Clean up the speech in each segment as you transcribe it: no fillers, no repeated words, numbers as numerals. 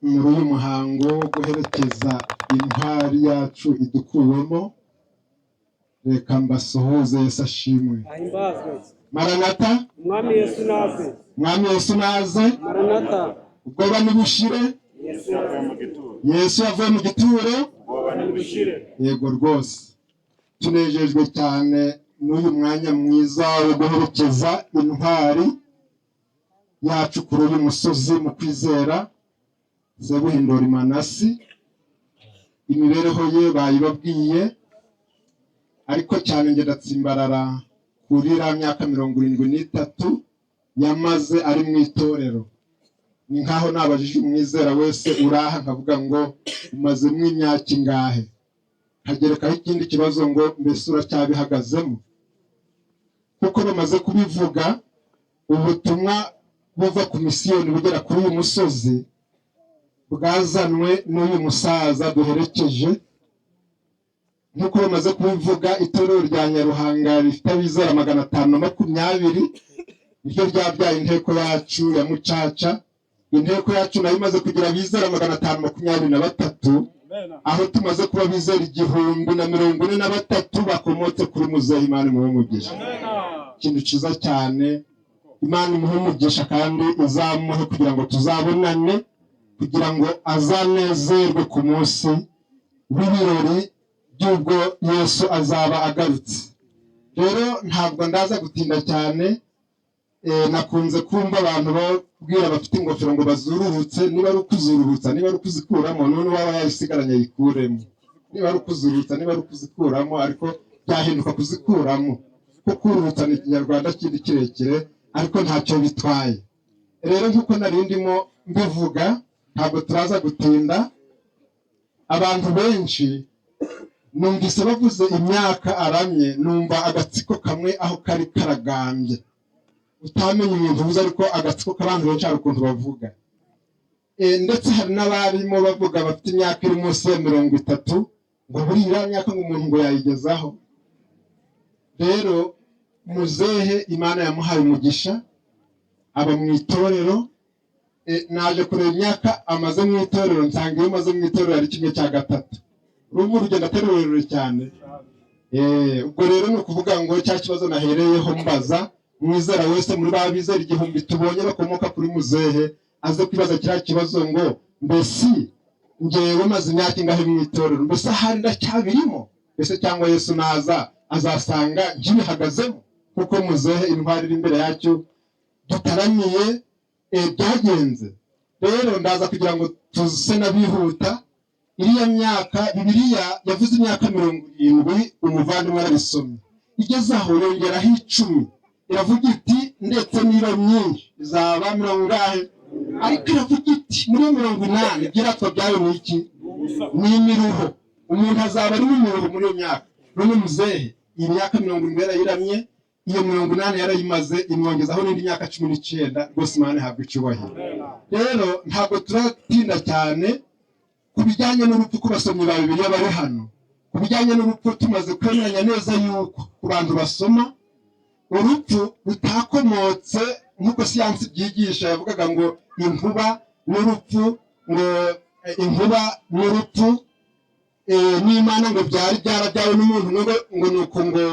Muri uyu muhango wo guherekeza intwari yacu idukuwemo, reka mbasuhuze. Yesu ashimwe. Ahimbazwe. Maranata. Umwami Yesu naze. Mwami Yesu naze. Maranata. Ubwoba nibushire. Yesu yavuye mu gituro. Yesu yavuye mu gituro. Ubwoba nibushire. Yego rwose, tunejejwe cyane n'uyu mwanya mwiza wo guherekeza intwari yacu kuri uyu musozi mu kwizera, Sebuhindura Manasi. Imibereho ye bayibabwiye, ariko cyane njye ndatsimbarara kuri iriya myaka 73 yamaze ari mu itorero. Ni nkaho nabajije umwizera wese uraha nkavuga ngo: "Umazemo imyaka ingahe?" Nkagerekaho ikindi kibazo ngo: "Mbese uracyabihagazemo?" Kuko bamaze kubivuga, ubutumwa buva ku misiyoni bugera kuri uyu musozi bwazanwe n'uyu musaza duherekeje. Nk'uko bamaze kubivuga, itorero rya Nyaruhanga rifite abizera 520, niryo ryabyaye inteko yacu ya Mucaca. Inteko yacu nayo imaze kugira abizera 523, aho tumaze kuba bizera 1043 bakomotse kuri muzehe. Imana imuhe umugisha, ikintu cyiza cyane. Imana imuhe umugisha kandi izamuhe kugira ngo tuzabonane, kugira ngo azanezerwe ku munsi w'ibirori by'ubwo Yesu azaba agarutse. Rero ntabwo ndaza gutinda cyane. Nakunze kumva abantu babwira abafite ingofero ngo bazururutse. Niba ari ukuzururutsa, niba ari ukuzikuramo, none uwaba yayisigaranye ayikuremo. Niba ari ukuzururutsa, niba ari ukuzikuramo, ariko byahinduka kuzikuramo, kuko kururutsa ni Ikinyarwanda kindi kirekire, ariko ntacyo bitwaye. Rero nk'uko nari ndimo mbivuga, ntabwo turaza gutinda. Abantu benshi numvise bavuze imyaka aramye, numva agatsiko kamwe aho kari karagambye, utamenya umuntu uvuze, ariko agatsiko k'abantu benshi hari ukuntu bavuga. Ndetse hari n'abarimo bavuga bafite imyaka iri munsi ya 30, ngo buriya myaka ngo umuntu ngo yayigezaho. Rero muzehe Imana yamuhaye umugisha, aba mu itorero. Naje kureba imyaka amaze mu itorero, nsanga iyo umaze mu itorero ari kimwe cya gatatu. Urumva urugendo atari rurerure cyane. Ubwo rero ni ukuvuga ngo cya kibazo nahereyeho mbaza mwizera wese muri ba bizera 1000 tubonye bakomoka kuri muzehe, aze kwibaza kiriya kibazo ngo: "Mbese ngewe maze imyaka ingahe mu itorero? Mbese ahari ndacyabirimo? Mbese cyangwa Yesu naza azasanga nkibihagazemo?" Kuko muzehe, intwari iri imbere yacyo dutaramiye, byagenze. Rero ndaza kugira ngo tuse n'abihuta. Iriya myaka, Bibiliya yavuze imyaka 70, umuvandimwe arabisomye, igeze aho yongeraho 10, iravuga iti: "Ndetse niba myinshi izaba mirongo ingahe?" Ariko iravuga iti: "Muri iyo 80 ibyiratwa byayo ni iki? Ni imiruho." Umuntu azaba ari mu miruho muri iyo myaka. None muzehe iyi myaka 70 yarayiramye, iyo 80 yarayimaze, imwongezaho n'indi myaka 19. Rwose Imana ihabwa icyubahiro. Rero ntabwo turatinda cyane ku bijyanye n'urupfu ku basomyi ba Bibiliya bari hano. Ku bijyanye n'urupfu, tumaze kwemeranya neza yuko ku bantu basoma, urupfu rutakomotse nk'uko siyansi ibyigisha. Yavugaga ngo inkuba n'urupfu, ngo inkuba n'urupfu n'Imana ngo byari byarabyawe n'umuntu umwe, ngo ni uko ngo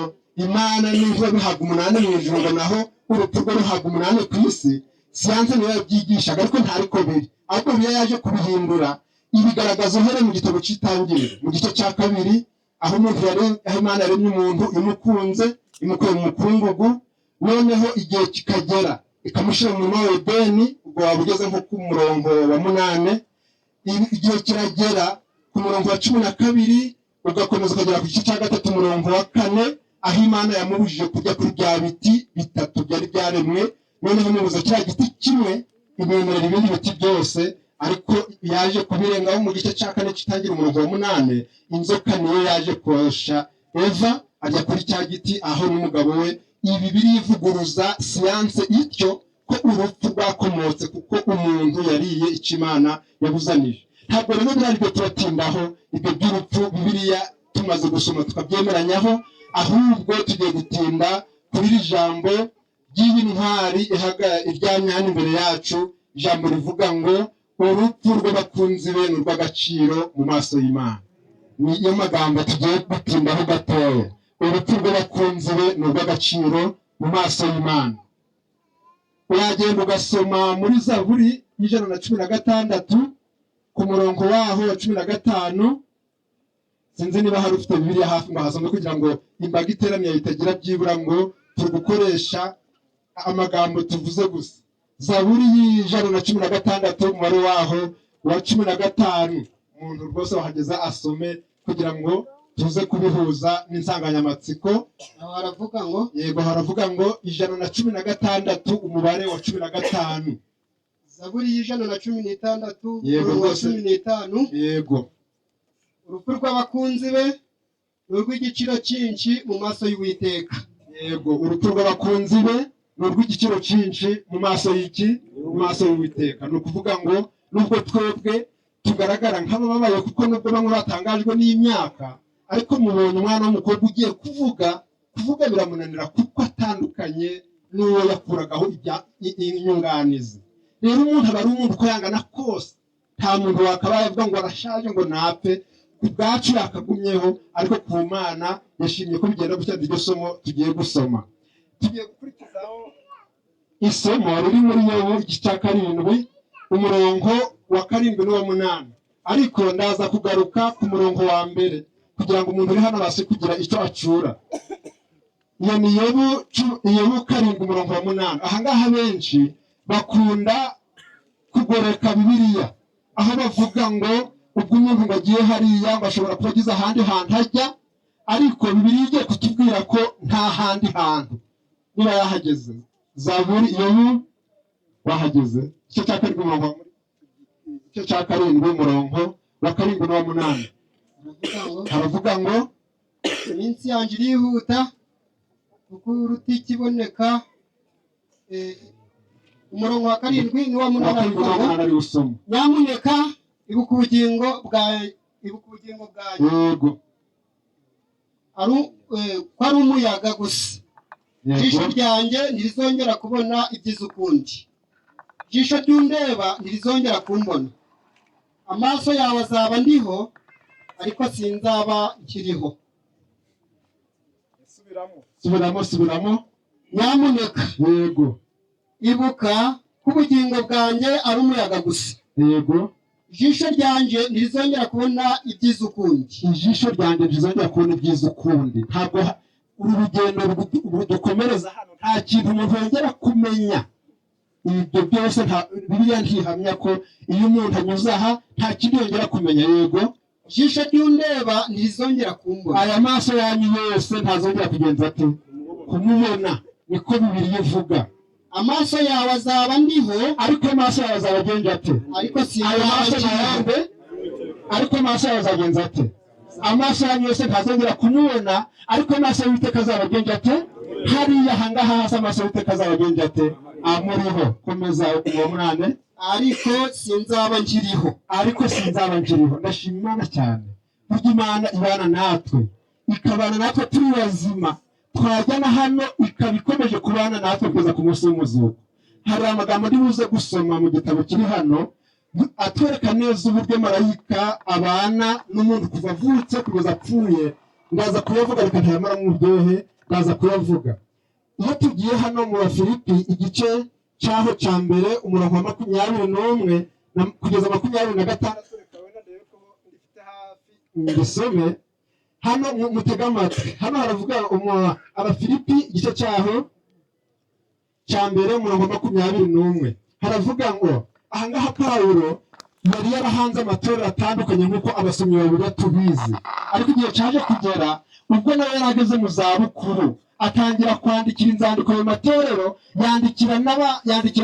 Imana n'inkuba bihabwa umunani mu ijuru, ngo naho urupfu rwo ruhabwa umunani ku isi. Siyansi niyo yabyigishaga, ariko ntariko biri. Ariko Bibiliya yaje kubihindura, ibigaragaza uhereye mu gitabo cy'Itangiriro mu gice cya kabiri, aho umuntu yare, aho Imana yaremye umuntu imukunze, imukuye mu mukungugu, noneho igihe kikagera ikamushyira mu murima wa Edeni. Ubwo waba ugeze nko ku murongo wa 8. Igihe kiragera ku murongo wa 12, ugakomeza ukagera ku gice cya gatatu umurongo wa 4, aho Imana yamubujije kurya kuri bya biti bitatu byari byaremwe. Noneho imubuza kiriya giti kimwe, imwemerera ibindi biti byose. Ariko yaje kubirengaho mu gice cya kane kitangira umurongo wa 8, inzoka niyo yaje kosha Eva ajya kuri cya giti aho n'umugabo we. Ibi birivuguruza siyanse ityo ko urupfu rwakomotse kuko umuntu yariye icyo Imana yabuzanije. Ntabwo rero biriya aribyo turatindaho. Ibyo by'urupfu Bibiliya tumaze gusoma tukabyemeranyaho, ahubwo tugiye gutinda kuri iri jambo ry'iyi ntwari iryamye hano imbere yacu, ijambo rivuga ngo Urupfu rw'abakunzi be ni urw'agaciro mu maso y'Imana. Niyo magambo tugiye gutindaho gatoya. Urupfu rw'abakunzi be ni urw'agaciro mu maso y'Imana. Uragenda ugasoma muri Zaburi y'116 ku murongo waho wa 15. Sinzi niba hari ufite Bibiliya hafi ngo ahasome, kugira ngo imbaga iteraniye itagira byibura ngo turi gukoresha amagambo tuvuze gusa. Zaburi y'116, umubare waho wa 15, umuntu rwose wahageza asome kugira ngo tuze kubihuza n'insanganyamatsiko. Aho haravuga ngo? Yego, haravuga ngo 116, umubare wa 15. Zaburi y'116, Yego, umurongo wa rwose. 15. Yego. Urupfu rw'abakunzi be ni urw'igiciro cyinshi mu maso y'Uwiteka. Yego, urupfu rw'abakunzi be ni urw'igiciro cyinshi mu maso y'iki? Mu maso y'Uwiteka. Ni ukuvuga ngo nubwo twebwe tugaragara nk'abababaye, kuko nubwo bamwe batangajwe n'imyaka, ariko mubonye umwana w'umukobwa ugiye kuvuga, kuvuga biramunanira kuko atandukanye n'uwo yakuragaho inyunganizi. Rero umuntu aba ari umuntu uko yangana kose. Nta muntu wakabaye avuga ngo arashaje ngo napfe. Ku bwacu yakagumyeho, ariko ku Mana yashimye ko bigenda gutya. Iryo somo tugiye gusoma, tugiye gukurikizaho isomo riri muri Yobu, igice cya 7, umurongo wa 7 n'uwa 8, ariko ndaza kugaruka ku murongo wa 1 kugira ngo umuntu uri hano abashe kugira icyo acura. Iyo ni Yobu 7, umurongo wa 8. Ahangaha benshi bakunda kugoreka Bibiliya, aho bavuga ngo ubwo umuntu ngo agiye hariya ngo ashobora kuba agize ahandi hantu ajya, ariko Bibiliya igiye kutubwira ko nta handi hantu niba yahageze. Zaburi, Yobu, wahageze? Igice cya 7, umurongo wa, igice cya 7, umurongo wa 7 n'uwa 8. Haravuga ngo: Haravuga ngo: Iminsi yanjye irihuta kuko urutikiboneka. Umurongo wa 7 n'uwa Uwa 8. 7 n'uwa Aravuga ngo: 8 ari usoma. Nyamuneka ibuka ubugingo bwanjye ko ari umuyaga gusa. Ijisho ryanjye ntirizongera kubona ibyiza ukundi, ijisho ry'undeba ntirizongera kumbona. Amaso yawe azaba ndiho, ariko sinzaba nkiriho. Subiramo, subiramo. Nyamuneka ibuka ko ubugingo bwanjye ari umuyaga gusa. Ijisho ryanjye ntirizongera kubona ibyiza ukundi. Ijisho ryanjye ntizongera kubona ibyiza ukundi. Ntabwo uru rugendo rudukomereza hano, nta kintu umuntu yongera kumenya. Ibyo byose Bibiliya ntihamya ko iyo umuntu anyuze aha nta kindi yongera kumenya. Yego. Ijisho ry'undeba ntirizongera kumbona. Aya maso yanyu yose ntazongera kugenza ate? Kumubona. Niko Bibiliya ivuga. Amaso yawe azaba ndiho, Ariko amaso yawe azaba agenje ate? ariko Ayo sinzaba maso nkiriho. ntayande, ariko amaso yawe azagenza ate? Amaso yanyu yose ntazongera kumubona, ariko amaso y'Uwiteka azaba agenje ate? Hariya ahangaha hasi, amaso y'Uwiteka azaba agenje ate? Amuriho. Komeza uwa 8. Ariko sinzaba nkiriho. Ariko sinzaba nkiriho. Ndashima Imana cyane. Burya Imana ibana natwe, ikabana natwe turi bazima, twajya na hano ikaba ikomeje kubana natwe kugeza ku munsi w'umuzuko. Hari amagambo ndi buze gusoma mu gitabo kiri hano atwereka neza uburyo marayika abana n'umuntu kuva avutse kugeza apfuye. Ndaza kuyavuga, reka ntayamara mu buryohe, ndaza kuyavuga. Iyo tugiye hano mu Bafilipi, igice cyaho cya 1, umurongo wa 21 kugeza 26, reka wenda ndebe ko ndifite hafi mbisome hano. Mutege amatwi. Hano haravuga Abafilipi, igice cyaho cya 1, umurongo wa 21, haravuga ngo, ahangaha Pawulo yari yarahanze amatorero atandukanye nk'uko abasomyi babiri tubizi, ariko igihe cyaje kugera ubwo nawe yari ageze mu zabukuru, atangira kwandikira inzandiko mu matorero, yandikira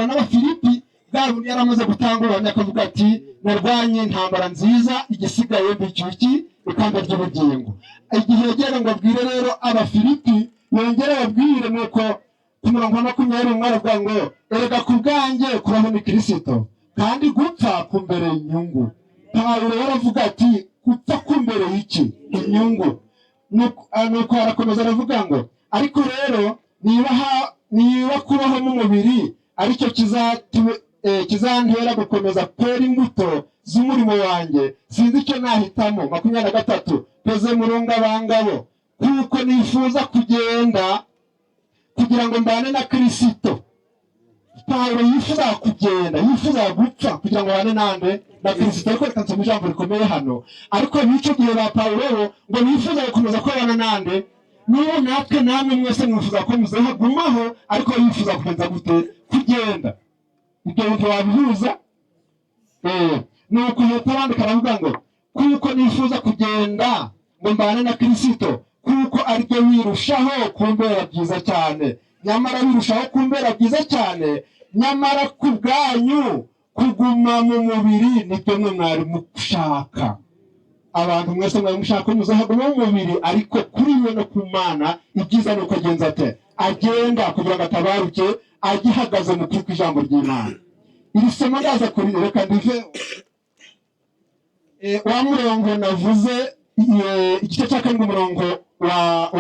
n'Abafilipi. Bwa bundi yari amaze gutanga ubuhamya, akavuga ati: "Narwanye intambara nziza, igisigaye mbikiwe iki? Ikamba ry'ubugingo." Igihe yegera ngo abwire rero Abafilipi, yongere ababwire, nuko ku murongo wa 21 aravuga ngo: "Erega ku bwanjye kubaho ni Kirisito, kandi gupfa kumbereye inyungu." Pawulo rero aravuga ati: "Gupfa kumbereye iki? Inyungu." Nuko arakomeza aravuga ngo: "Ariko rero niba kubaho mu mubiri aricyo Kizantera gukomeza kwera imbuto z'umurimo wanjye, sinzi icyo nahitamo. 23, peze murungabangabo, kuko nifuza kugenda kugira ngo mbane na Kirisito. Pawulo yifuza kugenda, yifuza gupfa kugira ngo abane nande? Na Kirisito. Ariko reka nsome ijambo rikomeye hano. Ariko b'icyo gihe ba Pawulo bo ngo bifuza gukomeza kubana nande? N'ubu natwe, namwe mwese mwifuza ko muzehagumaho, ariko yifuza kugenza gute? Kugenda. Ibyo bintu wabihuza? Nuko hepfo arandika, aravuga ngo: "Kuko nifuza kugenda ngo mbane na Kirisito, kuko aribyo birushaho kumbera byiza cyane. Nyamara birushaho kumbera byiza cyane, nyamara ku bwanyu kuguma mu mubiri nibyo mwe mwari mushaka." Abantu mwese mwari mushaka ko muzahaguma mu mubiri, ariko kuri we no ku Mana ibyiza ni uko agenza ate? Agenda, kugira ngo atabaruke agihagaze mu kuri kw'ijambo ry'Imana. Iri somo ndaza kuri, reka ndive wa murongo navuze, igice cya 7, umurongo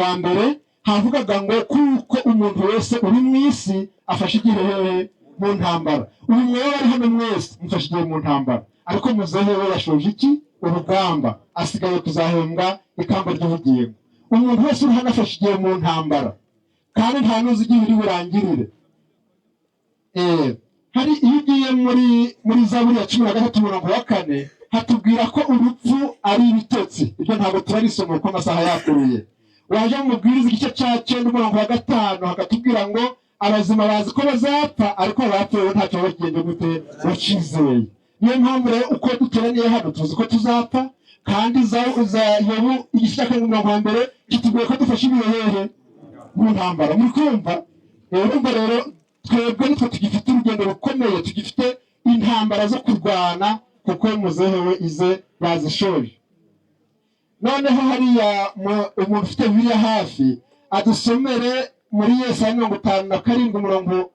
wa mbere, havugaga ngo: "Kuko umuntu wese uri mu isi afashe igihe hehe? Mu ntambara." Ubu mwewe bari hano mwese mufashe igihe mu ntambara, ariko muzehe we yashoje iki? Urugamba. Asigaye kuzahembwa ikamba ry'ubugingo. Umuntu wese uri hano afashe igihe mu ntambara, kandi nta n'uzi igihe iri burangirire. Hari iyo ugiye muri Zaburi ya 13, umurongo wa 4, hatubwira ko urupfu ari ibitotsi. Ibyo ntabwo turarisoma kuko amasaha yakuruye. Waje mu Mubwiriza igice cya 9, umurongo wa 5, hakatubwira ngo: "Abazima bazi ko bazapfa, ariko abapfuye bo ntacyo bagenda gute? Bacizeye." Niyo mpamvu rero uko duteraniye hano tuzi ko tuzapfa, kandi za Yobu igice cya 7, umurongo wa 1, kitubwiye ko dufashe ibihehe mu ntambara. Muri kumva? Urumva rero twebwe nitwe tugifite urugendo rukomeye, tugifite intambara zo kurwana, kuko muzehe we ize bazishoje. Noneho hariya umuntu ufite Bibiliya hafi adusomere muri Yesaya 57, umurongo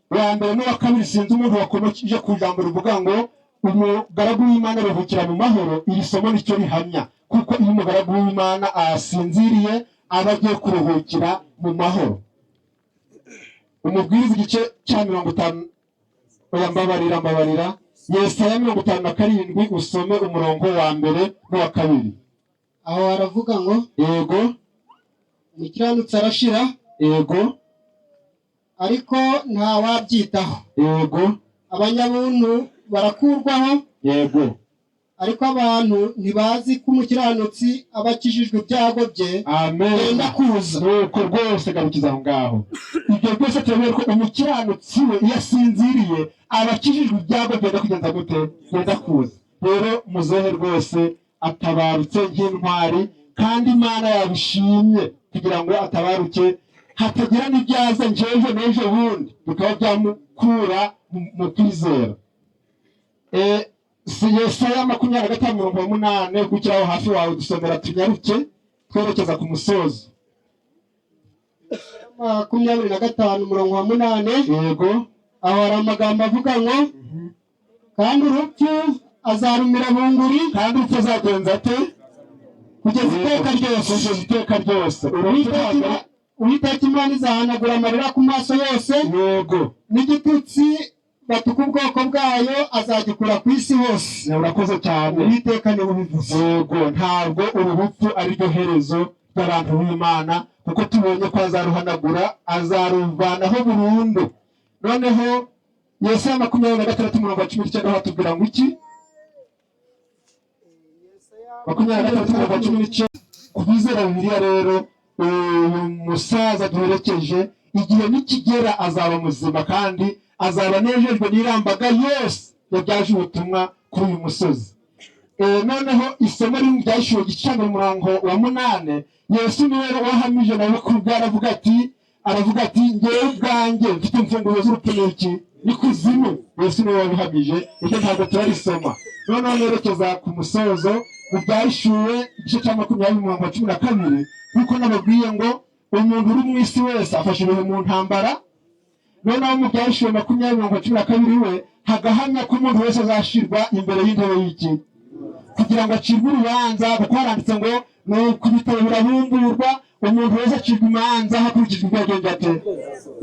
wa 1 n'uwa 2. Sinzi umuntu wakomeje ku ijambo rivuga ngo umugaragu w'Imana aruhukira mu mahoro. Iri somo nicyo rihamya, kuko iyo umugaragu w'Imana asinziriye aba agiye kuruhukira mu mahoro. Umubwiriza igice cya 50, oya, mbabarira, mbabarira, Yesaya 57, usome umurongo wa 1 n'uwa 2. Aho haravuga ngo: Yego. "Umukiranutsi arashira, ariko ntawabyitaho. Abanyabuntu barakurwaho, ariko abantu ntibazi ko umukiranutsi aba akijijwe ibyago bye Amen. yenda kuza." Nuko rwose garukiza aho ngaho. Ibyo byose turabona ko umukiranutsi we iyo asinziriye aba akijijwe ibyago byenda kugenza gute? Byenda kuza. Rero muzehe rwose atabarutse nk'intwari, kandi Imana yabishimye kugira ngo atabaruke, hatagira n'ibyaza njejo n'ejo bundi bikaba byamukura mu kwizera. Si Yesaya 25, umurongo wa 8, gukiraho hafi wawe dusomera, tunyaruke twerekeza ku musozo. 25, umurongo wa 8. Yego. Aho hari amagambo avuga ngo: "Kandi urupfu azarumira bunguri." Kandi urupfu azagenza ate? "Kugeza iteka ryose." Kugeza iteka ryose. Urupfu ntabwo Uwiteka Imana izahanagura amarira ku maso yose, n'igitutsi batuka ubwoko bwayo azagikura ku isi hose. Urakoze cyane. Uwiteka niwe ubivuze. Yego, ntabwo uru rupfu ari ryo herezo ry'abantu b'Imana, kuko tubonye ko azaruhanagura, azaruvanaho burundu. Noneho Yesaya 26, umurongo wa 19, hatubwira ngo iki? 26, umurongo wa 19. Ku bizera Bibiliya rero, uyu musaza duherekeje, igihe nikigera azaba muzima, kandi azaba anejejwe n'irambaga yose yabyaje ubutumwa kuri uyu musozi. Noneho isomo rimwe, Ryahishuwe igice cya 1, umurongo wa 8, Yesu niwe wahamije nawe ku bwe, aravuga ati: "Ngewe ubwanjye mfite imfunguzo z'urupfu n'iki? N'ikuzimu." Yesu niwe wabihamije, ibyo ntabwo turarisoma. Noneho nerekeza ku musozo mu Byahishuwe igice cya 20, umurongo wa 12, kuko nababwiye ngo umuntu uri mu isi wese afashe ibihe mu ntambara. Noneho mu Byahishuwe 20, umurongo wa 12, we hagahamya ko umuntu wese azashirwa imbere y'intebe y'iki? Kugira ngo acirwe urubanza, kuko haranditse ngo: "Nuko ibitabo birabumburwa, umuntu wese acirwa imanza hakurikijwe ibyo yagenje ate?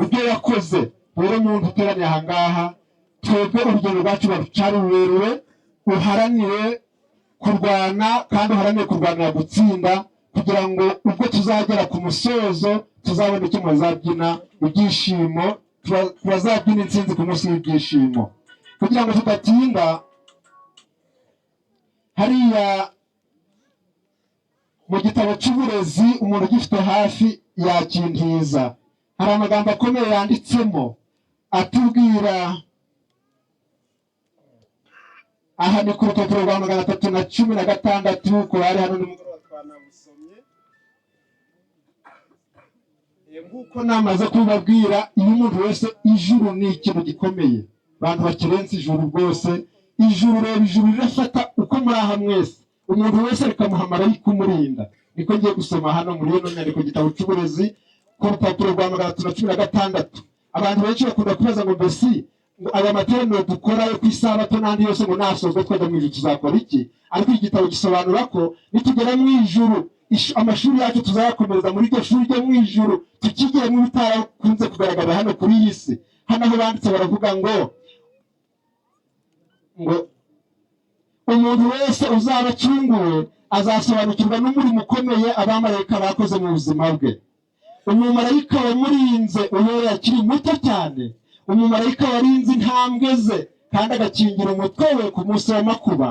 Ibyo yakoze." Rero umuntu uteraniye aha ngaha. Twebwe urugendo rwacu rucyari rurerure. Uharanire kurwana kandi uharanire kurwanira gutsinda, kugira ngo ubwo tuzagera ku musozo tuzabone icyo muzabyina ibyishimo, tubazabyina intsinzi ku munsi w'ibyishimo. Kugira ngo tudatinda, hariya mu gitabo cy'uburezi, umuntu ugifite hafi yakintiza, hari amagambo akomeye yanditsemo atubwira. Aha ni ku rupapuro rwa 316 ku bari hano nimugoroba twanabusomye. Nk'uko namaze kubabwira, iyo umuntu wese, ijuru ni ikintu gikomeye, abantu bakirenze ijuru rwose. Ijuru, reba, ijuru rirafata uko muri aha mwese, umuntu wese rikamuha marayika umurinda. Niko ngiye gusoma hano muri ino nyandiko, gitabo cy'uburezi, ku rupapuro rwa 316. Abantu benshi bakunda kubaza ngo: "Mbese ngo aya materaniro dukora yo ku isabato n'andi yose, ngo nasozwa twajya mu ijuru tuzakora iki?" Ariko iki gitabo gisobanura ko nitugera mu ijuru, amashuri yacu tuzayakomereza muri iryo shuri ryo mu ijuru, tukigiremo ibitarakunze kugaragara hano kuri iyi si. Hano aho banditse baravuga ngo umuntu wese uzaba acunguwe azasobanukirwa n'umurimo ukomeye abamarayika bakoze mu buzima bwe: umumarayika wamurinze uhereye akiri muto cyane, umumarayika warinze intambwe ze kandi agakingira umutwe we ku munsi w'amakuba,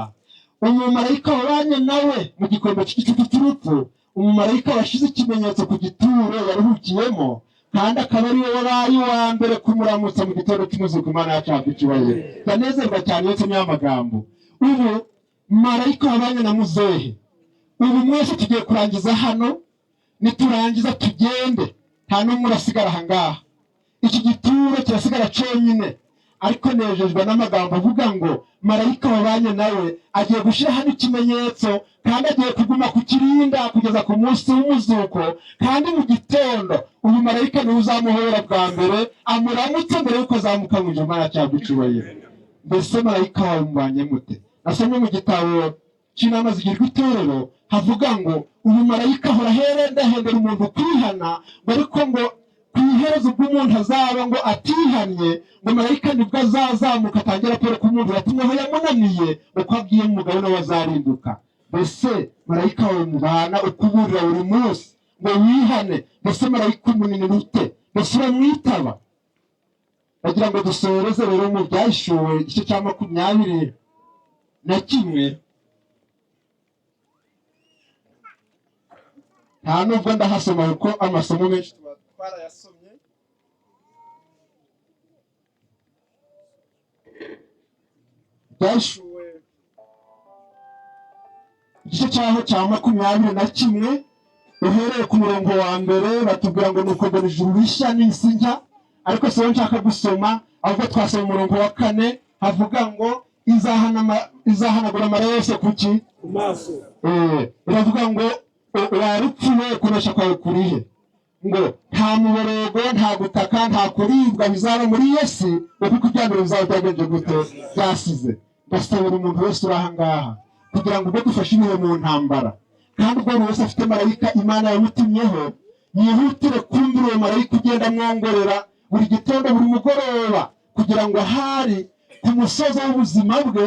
umumarayika wabanye nawe mu gikombe cy'igicucu cy'urupfu, umumarayika washyize ikimenyetso ku gituro yaruhukiyemo, kandi akaba ari we wabaye uwa mbere kumuramutsa mu gitondo cy'umuzuko. Imana yacu icyubahiro. Ndanezerwa cyane iyo nsomye aya magambo. Ubu marayika wabanye na muzehe, ubu mwese tugiye kurangiza hano, niturangiza tugende, nta n'umwe urasigara aha ngaha, iki gituro kirasigara cyonyine. Ariko nejejwe n'amagambo avuga ngo marayika wabanye nawe agiye gushyira hano ikimenyetso, kandi agiye kuguma kukirinda kugeza ku munsi w'umuzuko. Kandi mu gitondo uyu marayika niwe uzamuhobera bwa mbere, amuramutse mbere y'uko azamuka mu ijuru. Imana cyangwa icyubahiro. Mbese marayika wawe mubanye mute? Nasomye mu gitabo cy'inama zigirwa itorero, havuga ngo uyu marayika ahora ahendahembera umuntu kwihana, ngo ariko ngo ku iherezo ubwo umuntu azaba ngo atihannye, ngo marayika nibwo azazamuka atangira raporo ko umuntu yatumweho yamunaniye, uko agiye mu mugabane we azarimbuka. Mbese marayika wawe mubana ukuburira buri munsi ngo wihane, mbese marayika umunini ute? Mbese uramwitaba? Bagira ngo dusoreze rero mu Byahishuwe igice cya 21. Nta nubwo ndahasoma kuko amasomo menshi tuba twarayasomye. Byahishuwe igice cyaho cya 21, uhereye ku murongo wa mbere, batubwira ngo nuko mbona ijuru rishya n'isi nshya. Ariko si nshaka gusoma, ahubwo twasoma umurongo wa 4, havuga ngo izahanagura amarira yose kuki? Ku maso. Iravuga ngo: "Wa rupfu we, kunesha kwawe kurihe?" Ngo nta muborogo, nta gutaka, nta kuribwa bizaba muri iyo si, kuko ibya mbere bizaba byagenje gute? Byasize. Ndasabira umuntu wese uri aha ngaha kugira ngo ubwo dufashe ibihe mu ntambara, kandi ubwo buri wese afite marayika Imana yamutumyeho, yihutire kumvira uwo marayika ugenda amwongorera buri gitondo, buri mugoroba, kugira ngo ahari ku musozo w'ubuzima bwe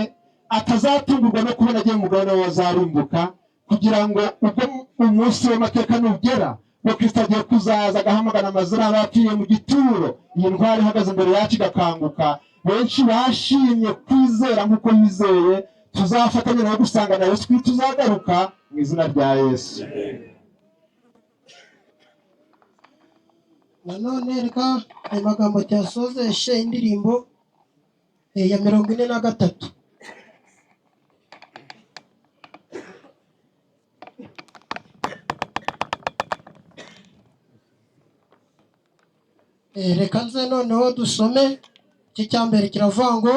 atazatungurwa no kubona agiye mu mugabane w'abazarimbuka, kugira ngo ubwo umunsi w'amateka nugera, ngo Kristo agiye kuzaza agahamagara amazina y'abapfiriye mu gituro, iyi ntwari ihagaze imbere yacu igakanguka, benshi bashimye kwizera nk'uko yizeye, tuzafatanya nawe gusangana Yesu Kristo tuzagaruka mu izina rya Yesu. Nanone reka ayo magambo tuyasozeshe indirimbo ya 43. Reka nze noneho dusome iki cya mbere, kiravuga ngo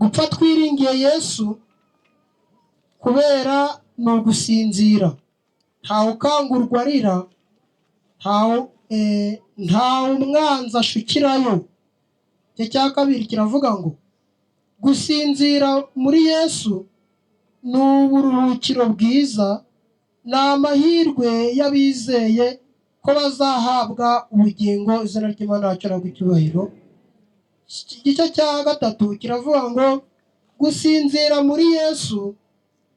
gupfa twiringiye Yesu kubera ni ugusinzira, ntawe ukangurwa arira, ntawe umwanzi ashukirayo. Icyo cya kabiri kiravuga ngo gusinzira muri Yesu ni uburuhukiro bwiza, ni amahirwe y'abizeye ko bazahabwa ubugingo. Izina ry'Imana yacu rihabwe icyubahiro. Igice cya gatatu kiravuga ngo gusinzira muri Yesu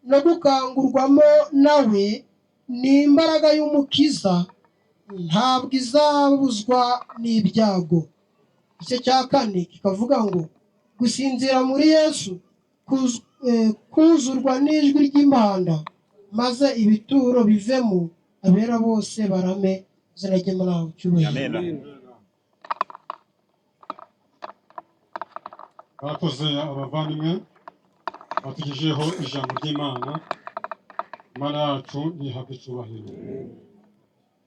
no gukangurwamo nawe ni imbaraga y'Umukiza, ntabwo izabuzwa n'ibyago. Igice cya kane kikavuga ngo gusinzira muri Yesu kuzurwa n'ijwi ry'impanda, maze ibituro bivemo, abera bose barame. Izina ry'Imana icyubahiro. Amen. Barakoze abavandimwe batugejejeho ijambo ry'Imana. Imana yacu ntihabwe icyubahiro.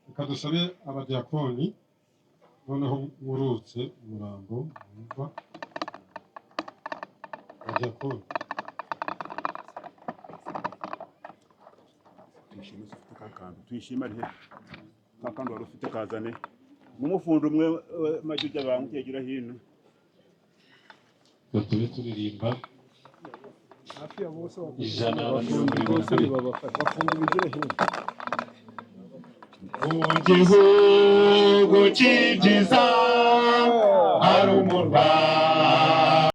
Reka dusabe abadiyakoni noneho mwurutse umurambo mwumva abadiyakoni. Tuyishime se ufite ka kantu, tuyishime ari he ka kantu wari ufite, kazane n'umufundi umwe majya ujya bangu ukegira hino. Ngo tube turirimba Hafi ya bose. 172. Bafunga ibigire hino. Mu gihugu cy'ibyiza.